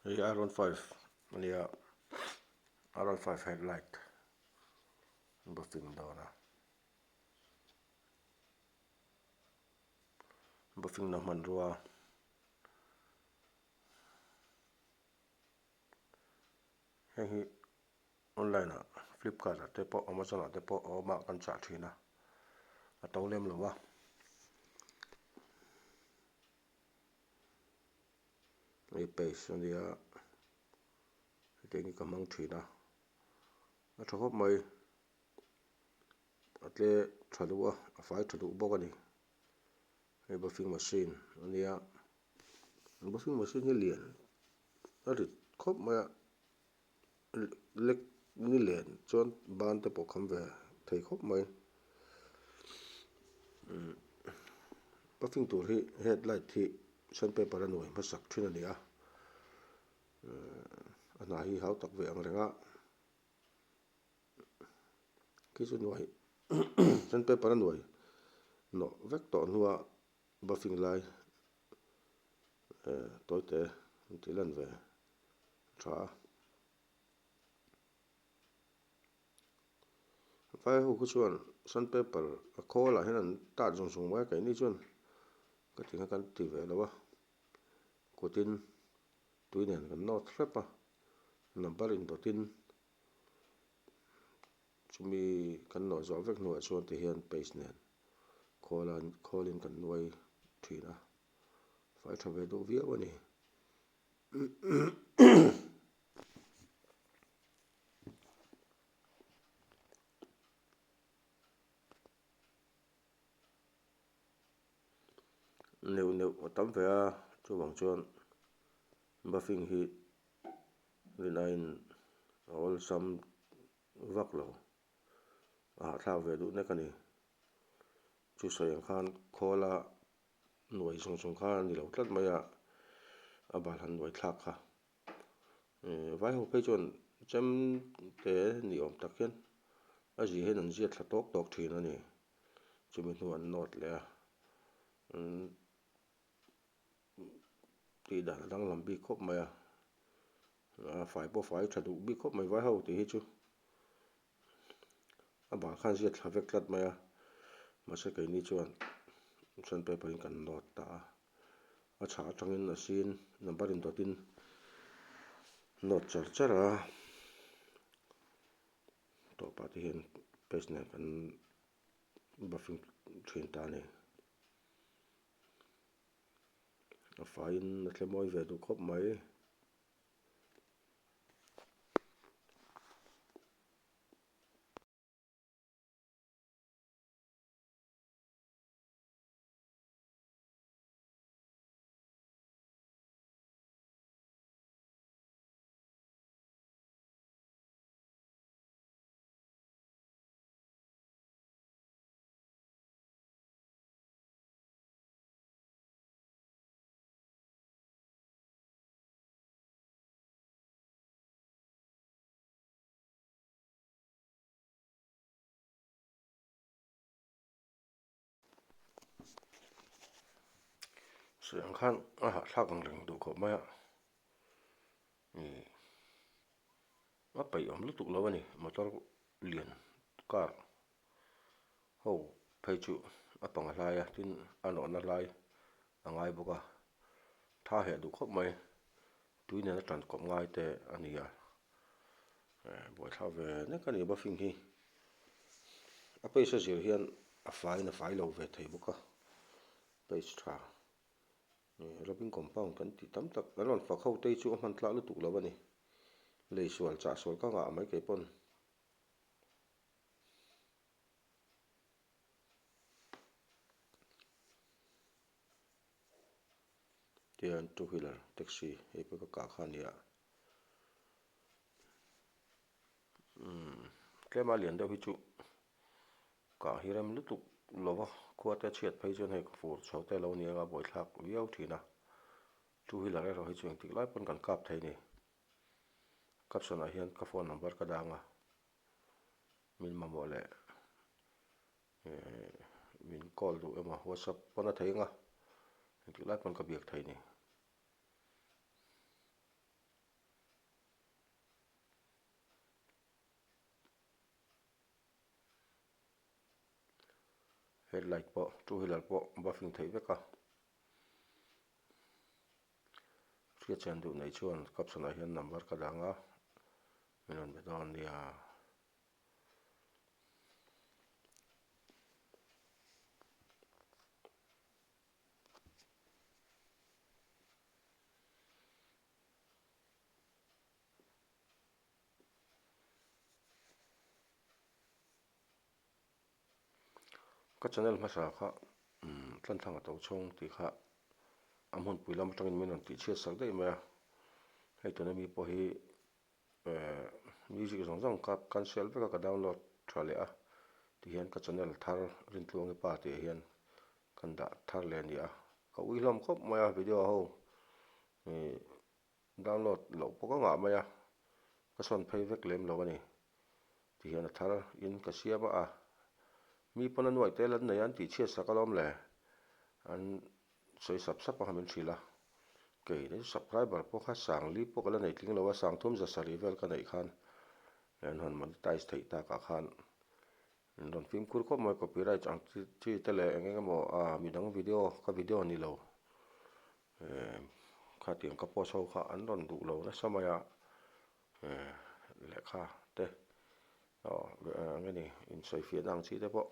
Hei hi R15 a nia R15 headlight buffing dawn a buffing na hmanrua heng hi online ah flipkart ah te pawh amazon ah te pawh a awm a kan chah thin a a to lem lo a. Hei paste a nia hetiang hi ka hmang thin a a tha khawp mai a tle tha duh a a fai tha duh bawk a ni hei buffing machine a nia buffing machine hi lian a rit khawp mai a lek ni len chuan ban te pawh kham ve thei khawp mai umm buffing tur hi headlight hi sandpaper a nuai hmasak thin a ni a a hna hi hau tak ve ang reng a khi chu nuai sandpaper a nuai nawh vek tawh hnua buffing lai eh tawite an tih lan ve tha a vai ho khu chuan sandpaper a khawl ah hian an tat zung zung mai a keini chuan ka ti kha kan ti ve lo a kutin tui nen kan nawt hrep a number indawt in chumi kan nawh zawh vek hnuah chuan ti hian paste nen khawl a khawl in kan nuai thin a fai tha ve duh viau a ni. Neuh neuh a tam ve a chuvang chuan buffing hi rinaiin a awlsam vak lo a hahthlak ve duh nek a ni chu sawi ang khan khawla nuai zawng zawng kha a ni lo tlat mai a a bal han nuai thlak kha eh vai ho phei chuan chem te ni awm tak hian a zia hian an ziat thla tawk tawk thin a ni chumi hnu an nawt leh a tih dan a danglam bik khawp mai a a fai pawh fai tha duh bik khawp mai vai ho tih hi chu a bang khan ziat thla vek tlat mai a mahse keini chuan sandpaper in kan nawt ta a a chhah atangin a sin number in dawt in nawt char char a tawpah te hian paste nen kan buffing thin ta a ni. A faiin a tle mawi ve duh khawp mai. Sawi ang khan a hahthlak ang reng duh khawp mai a ih a peih awm lutuk lo a ni motor lian car ho phei chu a panga hlai a tin a nawhna hlai a ngai bawk a tha heh duh khawp mai tui nena tan kawp ngai te a ni a eh buaithlak ve nek a ni buffing hi a pace a zir hian a faiin a fai lo ve thei bawk a pace tha eh rubbing compound kan tih tam tak an rawn fak ho te hi chu a hman tlak lutuk lo a ni lei sual chah sual ka ngah mai kei pawn. Tihian two wheeler taxi hei pawh ka kah kha a ni a umm tlema lian deuh hi chu kah hi rem lutuk lo va khua te chhiat phei chuan hei fur chho te lo ni anga buaithlak viau thin a two wheeler erawh hi chu engtik lai pawn kan kap thei a ni caption ah hian ka phone number ka dang a. Min mamawh leh min call duh emaw whatsapp pawn a thei ang a engtik lai pawn ka biak thei a ni. Headlight pawh two wheeler pawh buffing theih vek a. Hriatchian duh nei chuan caption ah hian number ka dang a, min rawn be dawn nia. Ka channel hmasa kha Tlanthlang a to chhung tih kha a hmunpui lam atangin min rawn tih chhiat sak daih mai a, hei tuna mi pawh hi ehh music zawng zawng kha cancel vek a ka download tha leh a tihian ka channel thar Rintluangi pa tih ah hian kan dah thar leh a ni a, ka ui hlawm khawp mai a video ho ihh. Download loh pawh ka ngah mai a, ka sawn phei vek lem lo a ni. Tihian a thar in ka siam a, mi pawn a nuaih tel an nei a, an tih chhiat sak alawm le. An sawi sap sap ang kha min hrilh a, kei chu subscriber pawh kha sang li pawh ka la nei tling lo a, sang thum za sarih vel ka neih khan an rawn monetize theih takah khan min rawn fimkhur khawp mai, copyright ang chi te leh eng eng emaw ah midang video ka video ni lo. Emm khatiang ka post ho kha an rawn duh lo nasa mai a eh lehkha te aw eng nge ni insawifiahna ang chi te pawh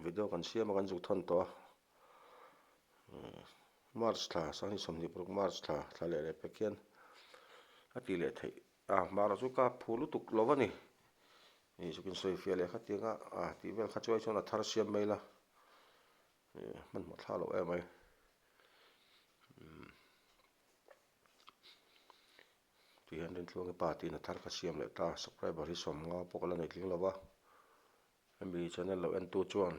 video kan siam a kan zuk thawn tawh a eh march thla sanghnih 26 march thla thla leh leh pek hian a tih leh theih a hmar chu ka phu lutuk lo a ni ih zuk insawifiah leh khatianga ah tih vel kha chuai chuan a thar siam mai la. Hmanhmawh thla loh em mai. Tihian Rintluangi pa tiin a thar ka siam leh ta. Subscriber hi 50 pawh ka la nei tling lo va. Hemi channel lo entu chuan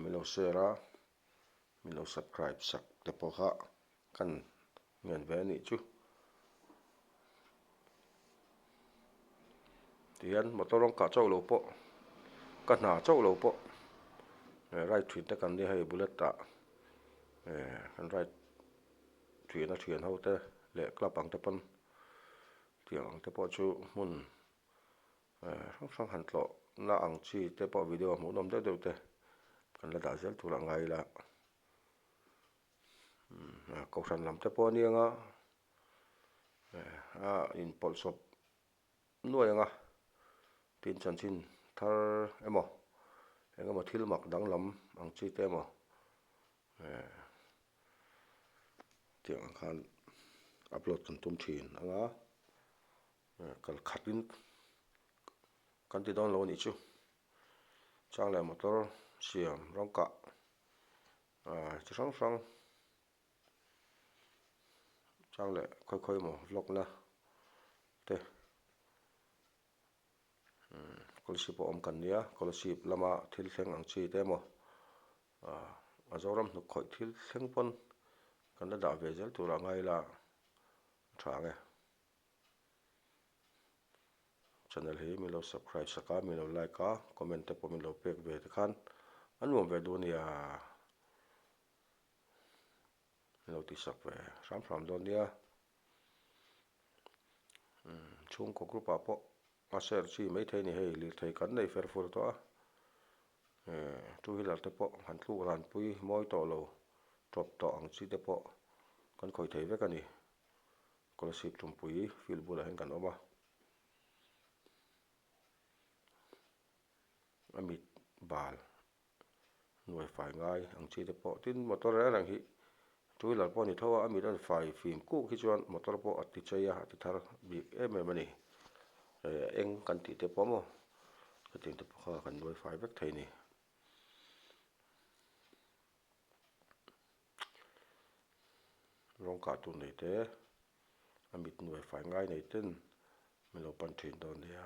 min lo share a, min lo subscribe sak te pawh kha kan ngen ve a nih chu. Tihian motor rawng kah chauh lo pawh ka hna chauh lo pawh ride thin te kan nia hei bullet ah kan ride thin a thian ho te leh club ang te pawn tiang ang te pawh chu hmun hrang hrang han tlawh na ang chi te pawh video hmuhnawm deuh deuh te kan la dah zel tur a ngai ila. Kohhran lam te pawh a nia nga a inpawlhsawp nuai ang a tin chanchin thar emaw eng emaw thil mak danglam ang chi te emaw tiang ang khan upload kan tum thin ang a kal khat in kan ti dawn lo a nih chu chang leh motor siam rawng kah. Ahh chi hrang hrang chang leh khawi khawi emaw vlog na te umm scholarship a awm kan nia scholarship lama thil thleng ang chi te emaw ahh a zoram hnuk khawih thil thleng pawn kan la dah ve zel tur ah ngai ila a tha ang e. Channel hi min lo subscribe sak a, min lo like a, comment te pawh min lo pek ve te khan a nuam ve duh a nia. Min lo tihsak ve hram hram dawn nia. Umm chhungkaw group ah pawh a share chi maithei a ni hei lirthei kan nei fer fur tawh a. Eh two wheeler te pawh han tluk ranpui mawi tawh lo tawp tawh ang chi te pawh kan khawih thei vek a ni. Scholarship tumpui field bulah hian kan awm a, a mit bal nuai fai ngai ang chi te pawh tin motor reng reng hi two wheeler pawh a ni tho a, a mit a fai fim kuk hi chuan motor pawh a ti chei a a ti thar bik em em a ni, eh eng kan tih te pawh maw hetiang te pawh kha kan nuai fai vek thei a ni. Rawng kah tur nei te a mit nuai fai ngai nei ten min lo pan thin dawn nia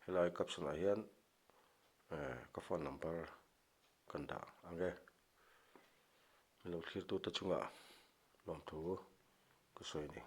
helai caption ah hian eh ka phone number kan dah ang e min lo thlir tu te chungah lawmthu ka sawi a ni.